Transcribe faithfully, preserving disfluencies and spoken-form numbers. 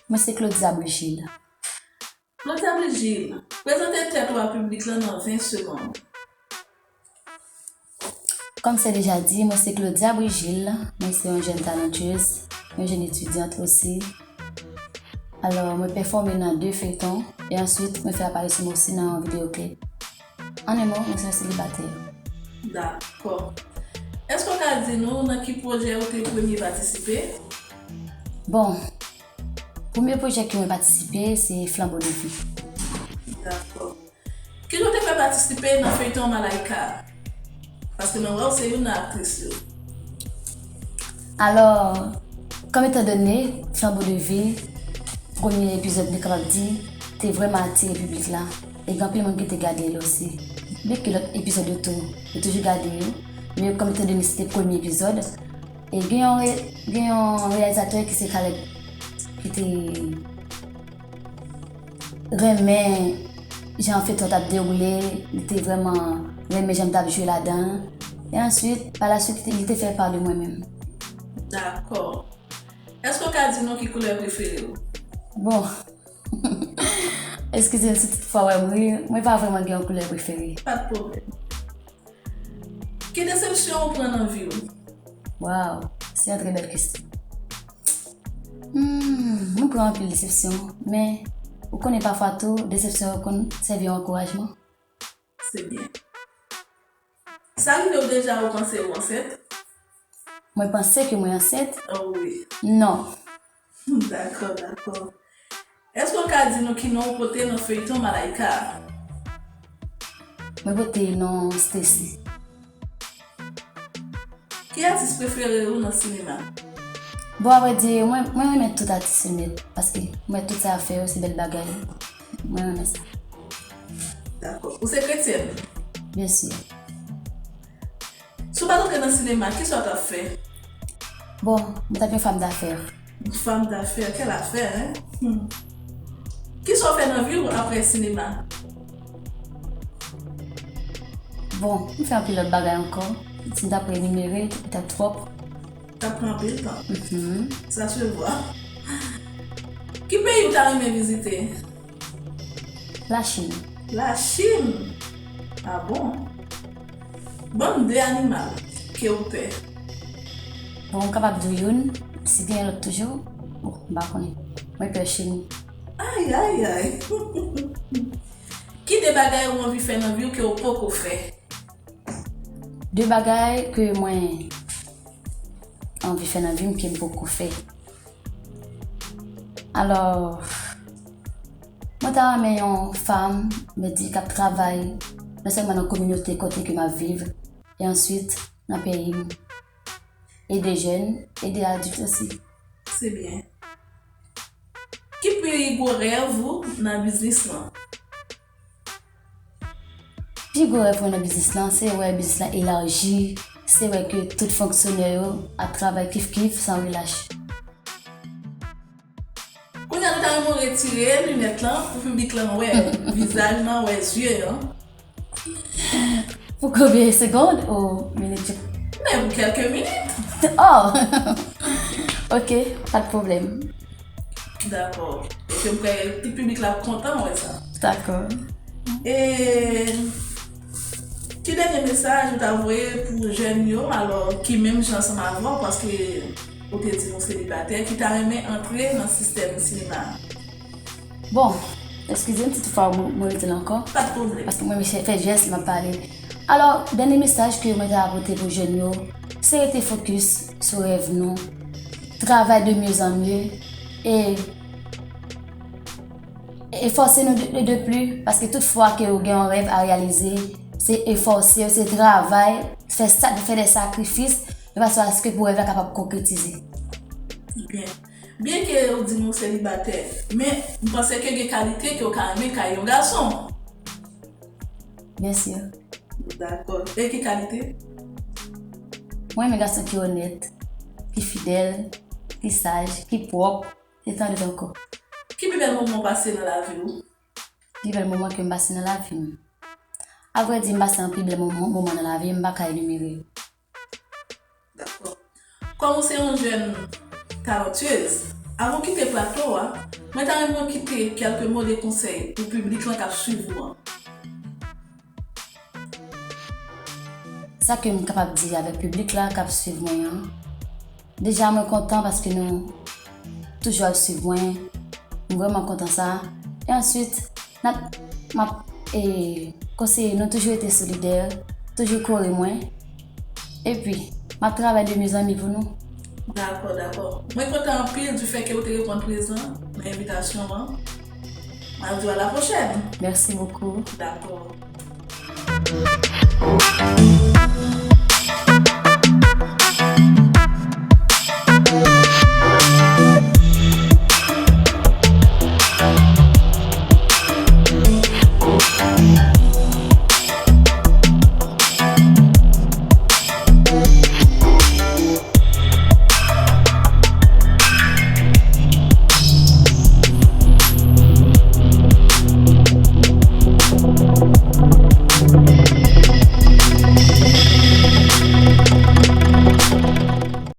Mwen se Claudia Brigil. Claudia Brigil, prezante tèt ou a piblik lan nan ven segonn. Kòm se deja di, mwen se Claudia Brigil, mwen se yon jèn talantyez, yon jèn etidyant osi. Alò, mwen pèfòme nan de feyton, e answit, mwen fè aparisyon mwen osi nan yon videyo klip. An en mo, mwen se yon selibatè. Dakò. Èske w ka di nou nan ki pwojè ou te premye patisipe? Bon, premye pwojè ke mwen patisipe, se Flanbo de Vi. Dakò. Kijan w te fè patisipe nan feyton Malaïka? Paske mwen wè w se youn nan aktris yo. Alò, kòm etan done, Flanbo de Vi, premye epizòd, nou kapab di, te vrèman atire piblik la. E gen anpil moun ki te gade l osi. Byenke lòt epizòd yo tou, yo toujou gade yo. Men kòm etan done se te premye epizòd, e gen yon, re, gen yon reyalizatè ki se Caleb, ki te renmen jan feyton t ap dewoule, li te vrèman renmen jan m t ap jwe ladan l. E answit, pa la swit, li te fè pa de mwen menm. Dakò. Èske w ka di nou ki koulè prefere w? Bon, eskize m si tout fwa w wè m ri, mwen pa vrèman gen yon koulè prefere. Pa de pwoblèm. Ki desepsyon ou pran nan vi w? Waw, se yon trè bèl kesyon. Hmm, mwen pran anpil desepsyon, men ou konnen pafwa tou, desepsyon yo konn sèvi yon ankourajman. Se byen. Sa rive w deja ou panse ou ansent? Mwen panse ke mwen ansent? Oh wi. Non. Dakò, dakò. Èske w ka di nou ki non ou pote nan feyton Malaïka a? Mwen pote non Stacy. Ki atis prefere ou nan sinema? Bon, avrèdi, mwen, mwen renmen tout atis yo nèt, paske mwen tout sa y ap fè yo se bèl bagay. Mwen renmen sa. Dakò. Ou se kretyèn? Byen si. Si w pa t antre nan sinema, kisa w t ap fè? Bon, mwen t ap yon fanm dafè. Fanm dafè, quelle affaire, hein? Hmm. Kisa w fè nan vi w apre sinema? Bon, m fè anpil lòt bagay ankò. Si m t ap enimere, li t ap twòp. T ap pran anpil tan. Mhm. Ça se voit. Ki peyi ou ta renmen vizite? Lachin. Lachin? Ah bon? Ban m de animal ke ou pè. Bon, m kapab di w youn, si gen lòt toujou, bon, m pa konnen. Mwen pè chen. Ay, ay, ay. Ki de bagay ou anvi fè nan vi w ke ou poko fè? De bagay ke mwen anvi fè nan vi m ke m poko fè. Alò, mwen ta renmen yon fanm, mwen di k ap travay, non sèlman nan kominote kote ke m ap viv, e answit nan peyi m. Ede jèn, ede adilt osi. Se byen. Ki pi gwo rèv ou nan biznis lan? Pi gwo rèv mwen nan biznis lan, se wè biznis lan elaji, se wè ke tout fonksyonè yo ap travay kif kif san relach. Kounye a nou ta renmen w retire linèt lan pou piblik lan wè vizaj lan, wè zye an. Pou konbyen segonn ou minit? Men pou kèlke minit. Oh! Ok, pa de pwoblèm. Dakò. Paske m kwè tout piblik la ap kontan wè sa. Dakò. E ki dènye mesaj ou ta voye pou jèn yo, alò, ki menm jan ansanm avè w, paske ou te di nou selibatè, ki ta renmen antre nan sistèm sinema a? Bon, eskize m si toutfwa mwen, mwen rete la ankò. Pa de pwoblèm. Paske mwen fè jès lè m ap pale. Alò, dènye mesaj ke mwen ta pote pou jèn yo, se rete fokis sou rèv nou, travay de mieux en mieux, e efòse nou de, de, de pli, paske tout fwa ke ou gen yon rèv a reyalize, se efòse w, se travay, fè sa, fè de sakrifis, de fason aske pou rèv la kapab konkretize. Byen. Byenke ou di nou selibatè, men m panse ke gen kalite ke w ka renmen kay yon gason. Byen si. Dakò. E ki kalite? Mwen renmen gason ki onèt, ki fidèl, ki saj, ki pwòp, e tan dòt ankò. Ki pi bèl moman w pase nan lavi w? Pi bèl moman ke m pase nan lavi m. Avrèdi, m pase anpil bèl moman, moman nan lavi m, m pa ka enimere yo. Dakò. Kòm ou se yon jèn talantyez, Avan w kite plato a, mwen ta renmen w kite kèlke mo de konsèy pou piblik lan k ap swiv ou an. Sa ke m kapab di avèk piblik la k ap swiv mwen an, deja mwen kontan paske nou toujou ap swiv mwen. M vrèman kontan sa. E answit, n ap, m ap e, konseye nou toujou rete solidè, toujou kore mwen. Epi, m ap travay de mieux en mieux pou nou. Dakò, dakò. Mwen kontan anpil du fait ke ou te reponn prezan nan envitasyon an. M ap di w a la pwochèn. Merci beaucoup. Dakò.